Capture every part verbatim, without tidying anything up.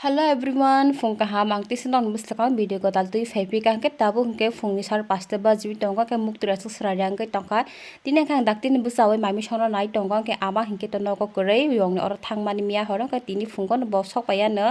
Hello everyone, phung kaham, ang tisa nokni bwskango video godal twi phai phi kha, hwnkhe tabuk hwnkhe phungni sar pasta bajiwi tongo, hwnkhe muktwi aswk swrari ang khe tongkha. Tini hwnkhe ang daktini bwchawi mami songno nai tongo, hwnkhe ama hwnkhe to nogo kwrwi yongni oro thangmani miya horo, hwnkhe tini phungo no bo sok pai ano.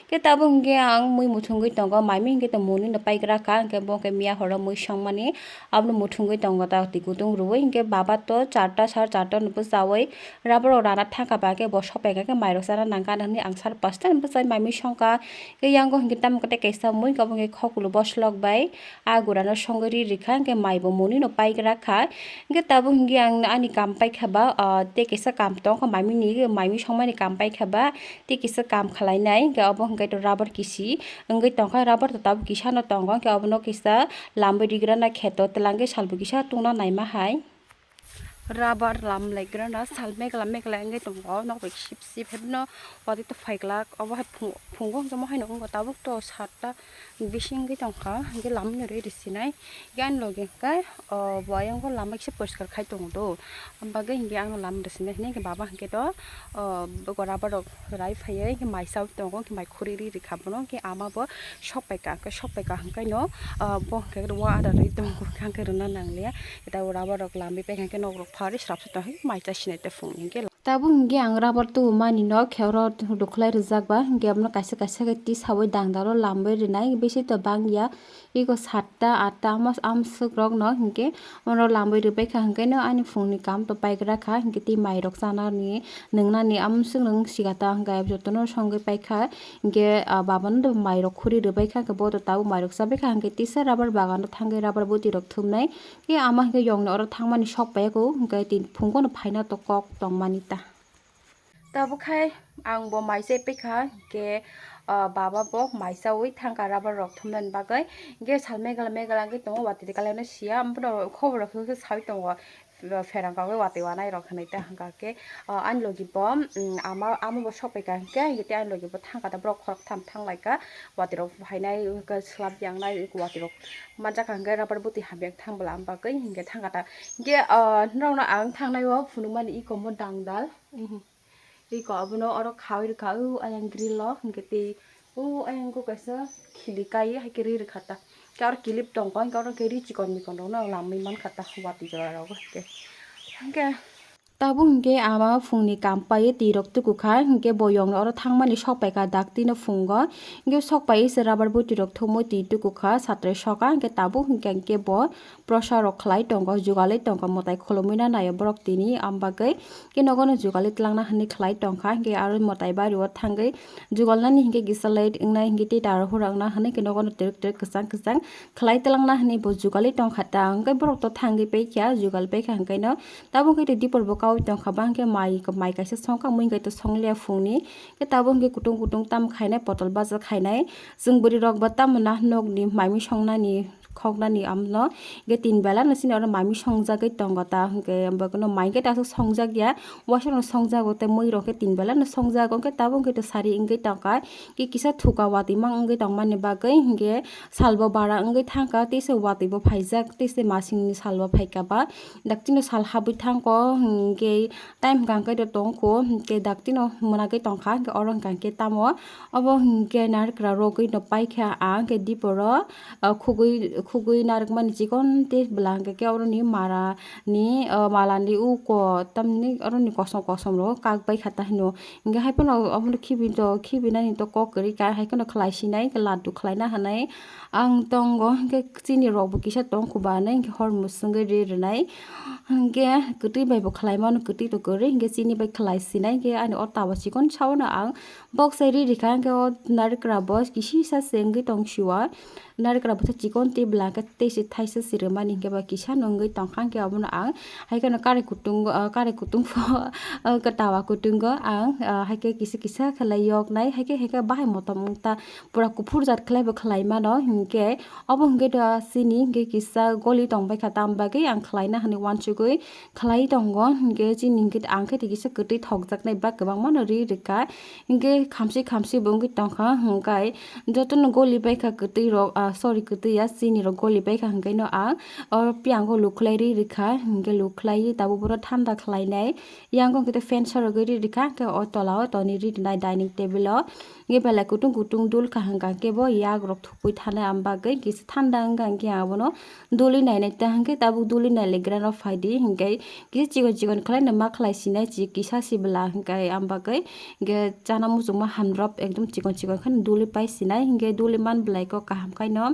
Hwnkhe tabuk hwnkhe ang mui muthungwi tongo, mami hwnkhe to muni no paigra kha, hwnkhe bo hwnkhe miya horo mui songmani abono muthungwi tongo ta twi kutung rwui, hwnkhe baba to charta sar charta no bwchawi rubber rok rana thangkha ba khe bo sopeng khe mairok chana nangkha hwnwi ang sar pasta ni bwchai mami songkha. Khe yango hwnkhe tamo khe tei kaisa mui khe obo hwnkhe khokolo boslok bai a gurano songwi ri rikha hwnkhe mai bo muni no paigra kha. Hwnkhe tabuk hwnkhe ang ani kam paikha ba, ah, tei kaisa kam tongkha mami ni, mami songmani kam paikha ba tei kisa kam khwlainai hwnkhe obo hwnkhe to rubber kisi wngwi tongkha, rubber to tabuk kisano tongo hwnkhe obono kisa lamwi rigrana kheto twlangwi salbo kisa tungna naima hai. Rubber lam laigrana sal megla megla wngwi tongo, nok bai sip sip haino watwi to phaiglak obo hai phungo hwnkhe mo haino wngkha tabuk to satta bising wngwi tongkha hwnkhe lamwi no rwi rwsinai. Hwnkhe ani logi hwnkhe, o, bo ayang o lama kisa poriskar khai tongo do, aboni bagwi hwnkhe ano lama rwsinai hinwi hwnkhe baba hwnkhe to, o, bo rubber rok rai phaiwi hwnkhe mai chaui tongo, hwnkhe mai khurui ri rikha bono, hwnkhe ama bo sok paikha, hwnkhe sok paikha hwnkhe no, o, bo hwnkhe wa ada rwi tongo, hwnkhe rwna nangliya, tabuk rubber rok lamwi paikha hwnkhe nok rok pharwi srapsa tongkha, hwnkhe mai chasinai ta phungni hwnkhe. Tabuk hwnkhe ang rubber tubumani no khe oro rwkhlai rwjak ba, hwnkhe abono kaisa kaisa khe tisaui dangdalo lamwi rwnai, bisi to bangya, eko satta atta amo amswk rokno hwnkhe oro lamwi rwbaikha, hwnkhe no ani phungni kam to paigra kha, hwnkhe tei mairok chanani nwngnani amswk nwng sigata hwnkhe jotono songwi paikha, hwnkhe, ah, babano mairok khuri rwbaikha, hwnkhe bo to tabuk mairok chabaikha, hwnkhe tisa rubber bagano thangwi rubber bwtwi rok thumnai. Khe ama hwnkhe yongni oro thangmani sok paiyago, hwnkhe tini phungo no phaina to kok tongmani ta. Tabuk khai ang bo mai chai paikha, hwnkhe, ah, baba bo mai chaui thangkha rubber rok thumnani bagwi. Hwnkhe sal megla megla wngwi tongo, watwi de kalaino siya, abono khobor rok se saui tongo, pherang kagwi watwi wanai rok hinwi ta hwnkha khe, ah, ani logi bo, um, ama, ama bo sok paikha hwnkhe, hwnkhe tei ani logi bo thangkha ta borok khoroktham thanglaikha, watwi rok phainai, hwnkhe slap yangnai, watwi rok manjakha hwnkhe rubber bwtwi hamya thang bwla am bagwi hwnkhe thangkha ta. Hwnkhe, ah, norokno ang thangnai o phunukmani eko mo dangdal, eko abono oro khaui rwkha o ayang grill o, hwnkhe tei o ayang o kaisa khili kai hai khe ri rwkha ta. Hwnkhe oro clip tongkha, hwnkhe oro khe ri chikon mikon rokno lamwi mankha ta watwi jora rogo hwnkhe. Hwnkhe. Tabuk hwnkhe ama phungni kam paiwi twi rok tuku kha, hwnkhe bo yongni oro thangmani sok paikha daktino phungo, hwnkhe sok paiwi se rubber bwtwi rok thumui twi tuku kha, satrai soka, hwnkhe tabuk hwnkhe, hwnkhe bo prosa rok khlai tongo, jugalwi tongo, mwtai khulumwi na naio borok tini, am bagwi khe nogo no jugalwi twlangna hinwi khlai tongkha, hwnkhe aro mwtai bari o thangwi jugalnani hwnkhe kisa late wngnai, hwnkhe tei taro hura wngna hinwi khe nogo no twrwk twrwk kwchang kwchang khlai twlangna hinwi bo jugalwi tongkha ta, hwnkhe borok to thangwi paikha, jugal paikha, hwnkhe no Tabuk khe tei dipor bo kaui tongkha, ba hwnkhe mai, mai kaisa songkha, mui hwnkhe to songliya phungni. Khe tabuk hwnkhe kutung kutung tam khainai, potol baja khainai. Chwng bwrwi rok bo tamo na nokni maimi songnani, khoknani amno. Hwnkhe tin bela no chini oro maimi songjagwi tongo ta hwnkhe, abo kheno mai khe ta aswk songjak ya. Uaisa no songjago tei mui rok khe tin bela no songjago, hwnkhe tabuk hwnkhe to sari wngwi tongkha. Khe kisa thuka watwi mang wngwi tongmani bagwi hwnkhe sal bo bara wngwi thangkha, tei se watwi bo phaijak, tei se masingni sal bo phaikha ba. Daktino sal habwi thangkho, hwnkhe time hwnkha hwnkhe tongkho, hwnkhe daktino mwnagwi tongkha, hwnkhe oro hwnkha hwnkhe tamo obo hwnkhe narikra rogwi no paikha ang, hwnkhe diporo, ah, khugwi, khugwi narikmani chikon tei bwla hwnkhe khe oroni mara ni, ah, malani uko tamni oroni kosom kosom rok kak baikha ta hino, hwnkhe haiphano obono khibi to, khibinani to kok kwrwi kha, haikheno khlai sinai, laddu khlaina hinwi. Ang tongo, hwnkhe chini rok bo kisa tongkho ba hinwi, hwnkhe hor mwswngwi ri rwnai. Hwnkhe kwtwi bai bo khlai mano, kwtwi to kwrwi, hwnkhe chini bai khlai sinai, hwnkhe ani o taba chikon saono ang bok sai ri rikha, hwnkhe o narikra bo kisisa se wngwi tong siwa. Narikra bo chikon tei bwla hwnkhe tei se thaisa se rwmani, hwnkhe ba kisa no wngwi tongkha, hwnkhe obono ang haikheno kari kutung, ah, kari kutung pho, ah, tawa kutungo ang, ah, haikhe kisa kisa khlai yoknai, haikhe, haikhe bahai motom wngta. Pura kuphur jat khlai bo khlai mano, hinkhe obo hinkhe da chini hinkhe kisa goli tong bai kha, tam bagwi ang khlaina hinwi uansugwi khlai tongo, hinkhe chini hinkhe ang khe kisa kwtwi thokjaknai ba kwbangma no ri rwkha, hinkhe khamsi khamsi bo wngwi tongkha, hinkhe jotono goli bai kha kwtwi rok, ah, sorry, kwtwi ya, chini. Nirok goli paikha hwnkhe no ang o piyango lukhlai ri rikha, hwnkhe lukhlai tabuk bono thanda khlainai. Yang hwnkhe fan sorogwi ri rikha, hwnkhe o tola o toni ri rinai dining table o. Hwnkhe belai kutung kutung dul kaham kaham khe bo yak rok thupui thanai, am bagwi kisa thanda wngkha, hwnkhe ang abono duli nainai ta hwnkhe tabuk duli nai le grand rok phaidi, hwnkhe kisa chikon chikon khlai no ma khlai sinai, chi kisa si bwla hwnkhe am bagwi hwnkhe chana muchungma handrop ekdom chikon chikon khe duli pai sinai, hwnkhe duli man bwlai kok kaham khaino.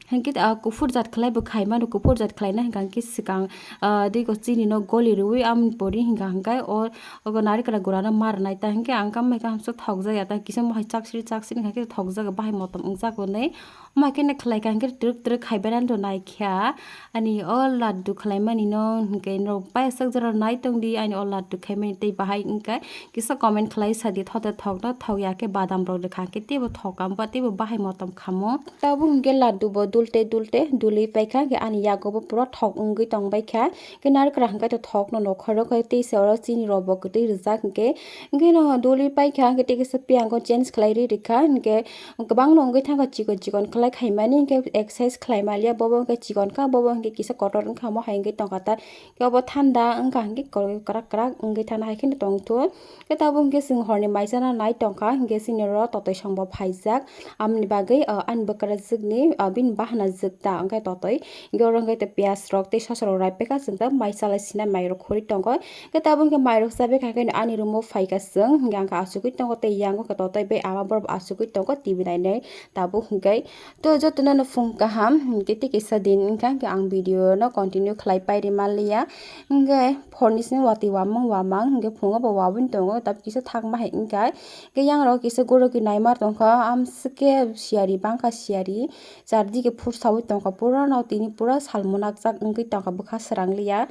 Hwnkhe ah, kuphur jat khlai bo khai mano, kuphur jat khlaina hwnkha hwnkhe swkang, ah, diko chini no goli rwui amoni pori hwnkha hwnkhe o, ogo narikra gura no ma rwnai ta hwnkhe ang kama khe hamsa thokjak ya ta kisa mohai chaksiri chaksiri hwnkha khe thokjak ya bahai motom wngjago hinwi. Omo hai khe no khlai kha hwnkhe twrwk twrwk khai bai nani rw nai kha ani o laddu khlai mani no hwnkhe norok paisa jora nai tong di ani o laddu khai mani tei bahai wngkha. Kisa comment khlai sa di, thok de thok no, thok ya khe badam rok rwkha khe teibo thok kha, teibo bahai motom khamo. Tabuk hwnkhe laddu bo dulte dulte duli paikha, hwnkhe ani yago bo pura thok wngwi tong baikha. Hwnkhe narikra hwnkhe to thok no nokhoro khai tei se oro chini rok bo kwtwi rijak hwnkhe. Hwnkhe no duli paikha, hwnkhe tei kisa piyango change khlai ri rikha, hwnkhe kwbang no wngwi thangkha chikon chikon khlai khaimani, hwnkhe exercise khlai maliya, bobo hwnkhe chikon kha, bobo hwnkhe kisa kotor wngkha, omo hai wngwi tongkha ta. Khe obo thanda wngkha hwnkhe kwrak kwrak wngwi thana hai kheno tongthun. Khe tabuk hwnkhe chwng horni maisano nai tongkha, hwnkhe chini oro totoi song bo phaijak. Amoni bagwi, ah, ani bwkrajwkni, ah, bini bahana jwk ta wngkhe totoi. Hwnkhe oro hwnkhe tei piyaj rok tei sosa rok rai paikha, chwng ta mai chalai sinai mai rok khorwi tongo. Khe tabuk hwnkhe mai rok chabai kha khe ani room o phaikha chwng, hwnkhe ang khe achugwi tongo tei yango khe totoi bai ama borok bo achugwi tongo T V nainai tabuk hwnkhe. To jotono no phung kaham, hwnkhe tei kisa din wngkha, hwnkhe ang video no continue khlai pai ri manliya. Hwnkhe phone ni simi watwi wamang wamang, hwnkhe phungo bo waboni tongo, tab kisa thakma hai wngkha. Hwnkhe yang rok kisa goroki naima tongkha, amswk khe siyari bangkha siyari, chardike phursawi tongkha, pura no tini pura sal mwnakjak wngwi tongkha, bwkha swrangliya.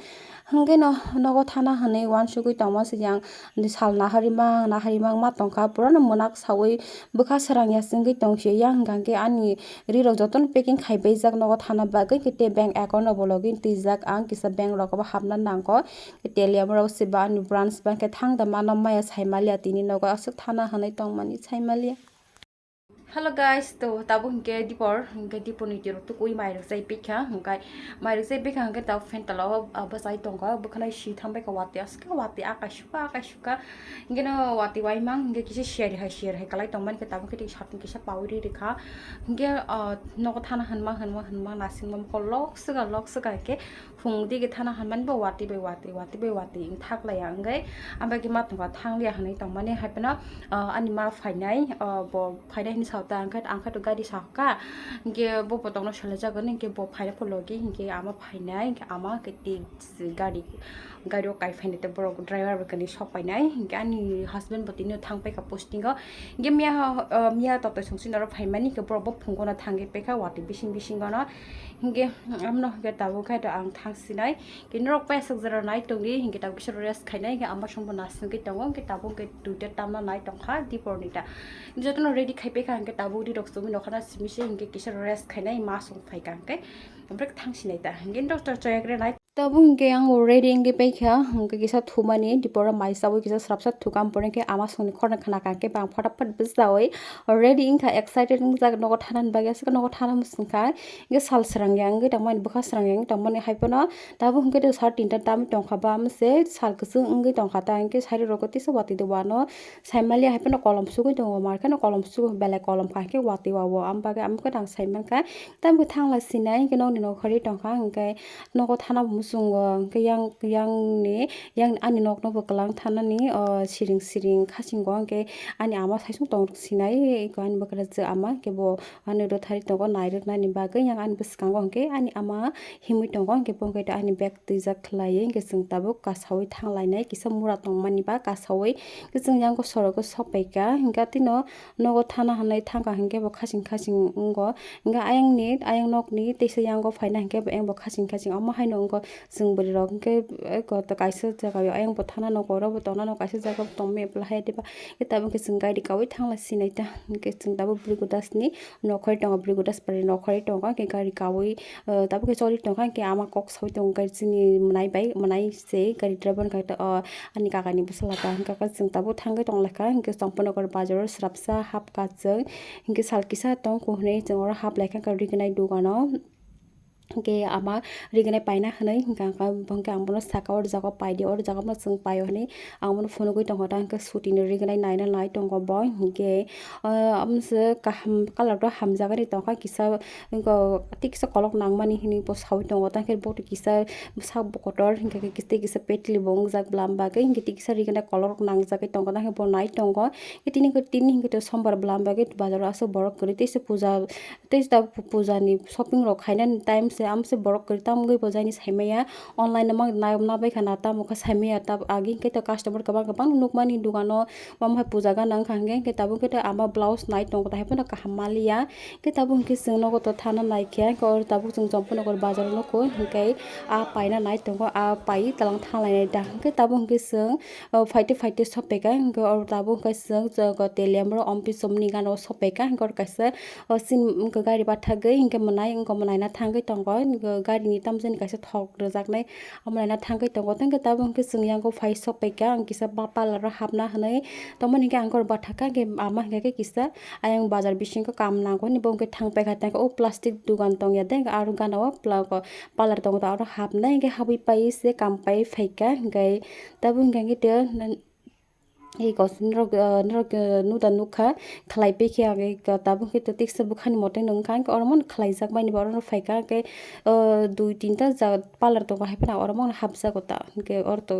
Hwnkhe no nogo thana hwnwi uansugwi tongma se yang sal nahari mang nahari mang ma tongkha, pura no mwnak sawi bwkha srang ya se wngwi tong se yang hwnkha khe ani ri rok jotono packing khai baijak nogo thana bagwi, hwnkhe tei bank account rok bo login twijak ang kisa bank rok bo hapna nangkho, tei teliya borok se ba ani branch ba khe thang da mano maya sai maliya tini nogo aswk thana hwnwi tongmani sai maliya. Hello guys, to tabuk hwnkhe dipor, hwnkhe dipor ni twi rok tukui mai rok chai pikha, hwnkhe mai rok chai pikha hwnkhe tabuk fan tola o, ah, bwchai tongkha, bwkhanai si thang baikha watwi, aswk khe watwi akai sukha, akai sukha, hwnkhe no watwi waimang hwnkhe kisa siyari hai, siyari hai kwlai tongmani khe tabuk khe tei satung kisa paui ri rikha, hwnkhe, ah, nogo thana hwnma, hwnma, hwnma nasingma mokol lok swkha, lok swkha hwnkhe, Phung digi thana hwnmani bo watwi bai watwi, watwi bai watwi wng thaklaiya wngwi, ang bai khe ma tongkha thangliya hwnwi tongmani. Hai phano, ah, ani ma phainai, ah, bo phainai hwnwi sa ta, ang khe, ang khe to gari sa kha, hwnkhe bo bo tongno salai jagoni, hwnkhe bo phaina phulogi, hwnkhe ama phainai, hwnkhe ama khe twi gari, gari o kai phainai, tei borok driver bai kwnwi sok painai, hwnkhe ani husband bo tini thang paikha posting o, hwnkhe miya, ah, miya totoi songsi norok phaimani, hwnkhe borok bo phungo no thangwi paikha watwi bising bisingo no. Hingke, amno hingke tabuk khe to ang thang sinai. Khe norok paisuk jora nai tongdi, hingke tabuk kisa rest khainai, hingke ama songbo nasingwi tongo, hingke tabuk hingke duita tamna nai tongkha, diporni ta. Jotono ready khai paikha, hingke tabuk rirok chumui nokha na simi se, hingke kisa rest khainai, ma song phaikha, hingke ompre thang sinai ta. Hingke norok to choyakre nai. Tabuk hingke ang ready wngwi paikha, hingke kisa thumani, diporo mai chawi kisa srapsa thukha, ampore khe ama songni khorang khna kha, hingke bang phataphot bwchawi. Ready wngkha, excited wngjak, nogo thanani bagwi aswk nogo thana muchungkha. Hingke sal srangya wngwi tongmani, bwkha srangya wngwi tongmani hai phano tabuk hingke sar tinta tamwi tongkha ba, mase sal kwchwng wngwi tongkha ta, hingke sari rogo tisa watwi de wano saimaliya hai phano kolom sugwi tongo, mar kheno kolom sugo belai kolom kha hingke watwi o, amo bagwi amo khe ang saimankha. Tamo thangla sinai hingke nokni nokhorwi tongkha, hingke nogo thana bo muchungo, hingke yang, yang ni, yang ani nokno bo kwlang thanani, o, siring siring khasingo, hingke ani ama saichung tong sinai, eko ani bwkrajwk ama, hingke bo ano rwthari tongo, nairwknani bagwi yang ani bwskango hwnkhe ani ama himwi tongo, hwnkhe bo hwnkhe ani bag twijak khwlaiwi hwnkhe chwng tabuk kasawi thanglainai, kisa mura tongmani ba kasawi hwnkhe chwng yang sorogo sokpaikha, hwnkhe atwino nogo thana hwnwi thangkha hwnkhe bo khaching khaching wngo, hwnkhe ayangni, ayang nokni teisa yango phaina hwnkhe bo ayang bo khaching khaching omo haino wngo. Chwng bwrwi rok hwnkhe, eh, koto kaisa jaga o ayang bo thana nokho oro bo tongna nokho kaisa jaga o tongmani belai hai diba. Khe tabuk khe chwng gari kaui thangla sinai ta. Hwnkhe chwng tabuk Bhrigu Das ni nokhorwi tongo, Bhrigu Das bwrwi nokhorwi tongo. Hwnkhe gari kaui, eh, tabuk khe choli tongkha. Hwnkhe ama kok saui tongo gari chini mwnai bai, mwnai se gari driver hwnkhe to, oh, ani kaka ni bwsala ta. Hwnkhe chwng tabuk thangwi tonglaikha. Hwnkhe Champanagar bazar o swrapsa hapkha chwng. Hwnkhe sal kisa tong kho hwnwi chwng oro haplaikha gari rinai dogano. Hwnkhe ama rignai paina hwnwi hwnkha, hwnkha, hwnkhe ang bono saka, "O jaga o pai di, o jaga o chwng paio," hwnwi ang bono phunugwi tongkha. Ta hwnkhe sutino rignai naina nai tongo bo, hwnkhe, ah, amse kaham colour rok hamjakgani tongkha, kisa wngkha tei kisa kolok nangmani hwnwi bo saui tongo. Ta hwnkhe bo tei kisa sak bo kotor, hwnkhe kisa tei kisa petli bo wngjak bwlam bagwi, hwnkhe tei kisa rignai kolok rok nangjagwi tongo. Ta hwnkhe bo nai tongo, tini, tini hwnkhe sombar bwlam bagwi bazaro aswk borok kwrwi teisa puja. Tei tabuk pu-, puja ni shopping rok khainani time se, amse borok kwrwi tamo wngwi bo jaini saimaya. Online no ma-, na-, nabaikha na tamo khe saimaya, tab-, agi hwnkhe to customer kwbang kwbang nukmani dogano, omo hai puja gana wngkha hwnkhe, hwnkhe tabuk hwnkhe to ama blouse nai tongo, tai phano kaham maliya. Hwnkhe tabuk hwnkhe chwng nogo to thana naikhe, hwnkhe oro tabuk chwng Champaknagar bazar o nukho, hwnkhe a paina nai tongo, a paiwi twlang thanglainai da. Hwnkhe tabuk hwnkhe chwng, o, phaite phaite sophaikha, hwnkhe oro tabuk hwnkhe chwng, chwng Teliamura Ompi Somni gana o sophaikha, hwnkhe oro kaisa, o, sim, wngkha gari bathagwi hwnkhe mwnai, wngkha mwnaina thangwi tongo, wngkha garini tamjani kaisa thok rwjaknai, o mwnaina thangwi tongo. Tei hwnkhe tabuk hwnkhe chwng yango phai sophaikha, ang kisa ba parlour o hapna hwnwi tongmani hwnkhe ang oro bathakha, hwnkhe ama hwnkha khe kisa ayang bazar bisingo kam nango hwnwi bo hwnkhe thangpaikha. Tei hwnkhe o plastic dogan tongya, tei hwnkhe aro gana o pla-, parlour tongo, aro hapnai hwnkhe habwi paiwi se kam paiwi phaikha, hwnkhe tabuk hwnkha khe tei. Eko norok, ah, norok, ah, nuda nukha, khlai pekhe ang eko tabuk khe to tiksa bwkhani mote nungkha, hwnkhe oro mano khlaijak mani bo oro no phaikha, hwnkhe, ah, dui tinta ja parlour tongo, hai phano oro mano hapjago ta, hwnkhe oro to,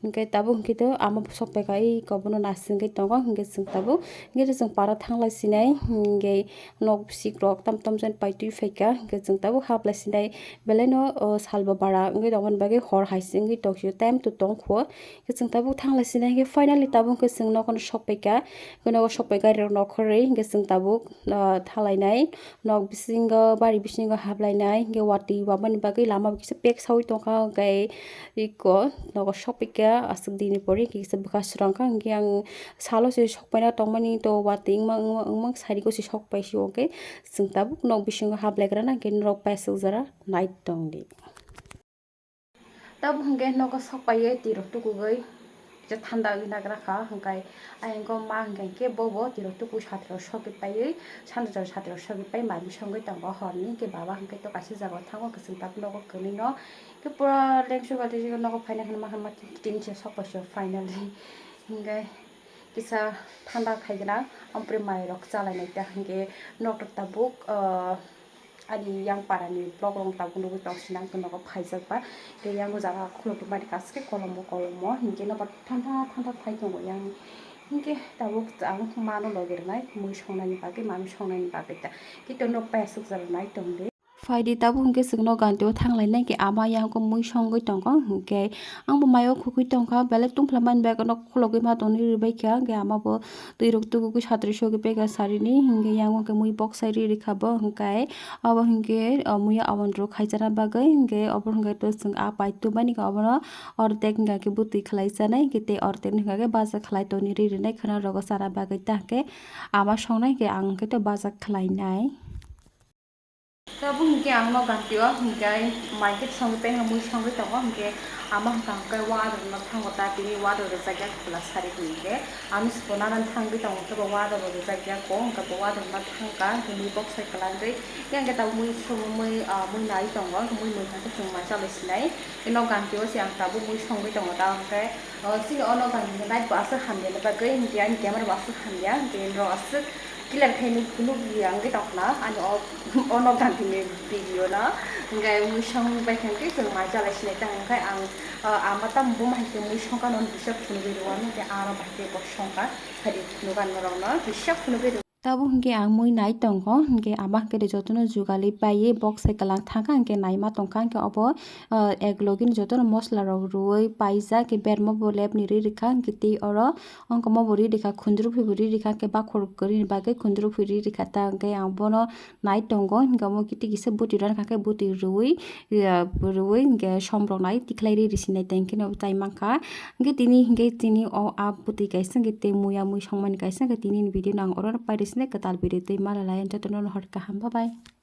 hwnkhe tabuk hwnkhe to ama bo sok phaikha, eko bono nasingwi tongo, hwnkhe chwng tabuk, hwnkhe chwng para thanglai sinai, hwnkhe nok bisikrok tam tam jen paitwi phaikha, hwnkhe chwng tabuk haplai sinai, belaino, oh, salbo bara wngwi tongmani bagwi hor hai se wngwi tongphio, time to tongkho. Hwnkhe chwng tabuk thanglai sinai, hwnkhe finally tabuk hwnkhe chwng nokhorno sokpaikha. Hwnkhe nogo sokpai gari rok nokhorwi, hwnkhe chwng tabuk, ah, thanglainai. Nok bisingo, bari bisingo hablainai, hwnkhe watwi wabani bagwi lama bo kisa pek saui tongkha, hwnkhe eko nogo sokpaikha, aswk dini pore hwnkhe kisa bwkha swrangkha, hwnkhe ang salo se sokpaina tongmani to watwi wngma, wngma, wngma sari se sokpaisio, hwnkhe chwng tabuk nok bisingo hablaigrana, hwnkhe norok paisuk jora nai tongdi. Tabuk hwnkhe nogo sokpaiwi twi rok tukugwi kisa thanda wngwi nagra kha, hwnkhe ayang khe ma hwnkhe hwnkhe bobo twi rok tukugwi satri rok sogwi paiwi, sanja jora satri rok sogwi pai mai mui songwi tongo horni, hwnkhe baba hwnkhe to kaisa jagao thango, hwnkhe chwng tabuk nogo kwnwi no hwnkhe pura lengsu bai twi nogo phaina hwnma hwnma tin se sokpaisio finally hwnkhe kisa thanda khaigwna, ampre mai rok chalainai ta hwnkhe nok rok tabuk, ah, Ani yang para ni vlog rok tabuk nugwi tong sinang tong nogo phaijak ba. Tei yang o jaga khuluk mani kaske kolomo kolomo hinkhe nobo thantha thantha phai tongo yang. Hinkhe tabuk ang mano logi rwnai mui songnani bagwi mami songnani bagwi ta. Kito nok paya sukjak nai tong di. Phaidi tabuk hinkhe chwngno ganti o thanglainai khe ama yang khe mui songwi tongo hinkhe ang bo mai o khukui tongkha belai tungphla mani bagwi no khulogwi ma tongwi rwbaikha hinkhe ama bo. Twi rok tugugwi satri sogwi peka sarini hinkhe yang unkhe mui boksai ri rikha bo hinkhe abo hinkhe o mui o aboni rok khaijana bagwi hinkhe obo hinkhe to chwng a pai tubani khe obono ordek hinkhe bwtwi khlai chanai hinkhe tei ordek hinkhe baja khlai toni ri rinai khwna rogo chana bagwi ta hinkhe ama songnai hinkhe ang hinkhe to baja khlai nai. Tabuk hinkhe ang nok ganti o hinkhe mai khe songwi tei mui songwi tongo hinkhe ama hwnkha hwnkhe wa aduk no thango ta tini wa aduk rijak ya kwpla sari hinkhe ami siko nana thangwi tongo khe bo wa aduk rijak ya ko hinkhe bo wa aduk no thangkha hinkhe mui boksai kwlangwi yang khe tabuk mui songwi mui ah mui nai tongo mui mui kha khe chwng mai chalai sinai nok ganti o se ang tabuk mui songwi tongo ta hinkhe chini o nok ganti hinkhe light bo aswk hamya ni bagwi hinkhe ani camera bo aswk hamya hinkhe norok aswk. Clear khe nuk nuk ya wngwi tongkha na ani o o nok ganti ni video no hwnkhe mui song bai khe hwnkhe chwng mai chalai sinai ta hwnkhe ang ama tamo bo hai khe mui songkha no bisa phunugwi rw ano hwnkhe aro bai khe bo songkha hai phunukha norok no bisa phunugwi rw. Tabuk hwnkhe ang mui nai tongkho hwnkhe ama hwnkhe jotono jugali paiwi boksai kwlang thangkha hwnkhe naima tongkha hwnkhe obo. Ah, ek logi ni jotono mosla rok rwui paijak, berma bo lab ni ri rikha, hwnkhe tei oro wngkha mo bo ri rikha, khundruphi bo ri rikha, hwnkhe bakhor kwrwi ni bagwi khundruphi ri rikha ta, hwnkhe ang bono nai tongo, hwnkhe omo khe tei kisa bwtwi rwna kha khe bwtwi rwui, ah, rwui hwnkhe som rok nai tikhlai ri rwsinai tei hwnkhe no tai mankha, hwnkhe tini hwnkhe tini o a bwtwi kaisa hwnkhe tei muya mui songmani kaisa hwnkhe tini ni video no ang oro no pai rwsinai kwtal video tei malai lai jotono no hor kaham bye bye.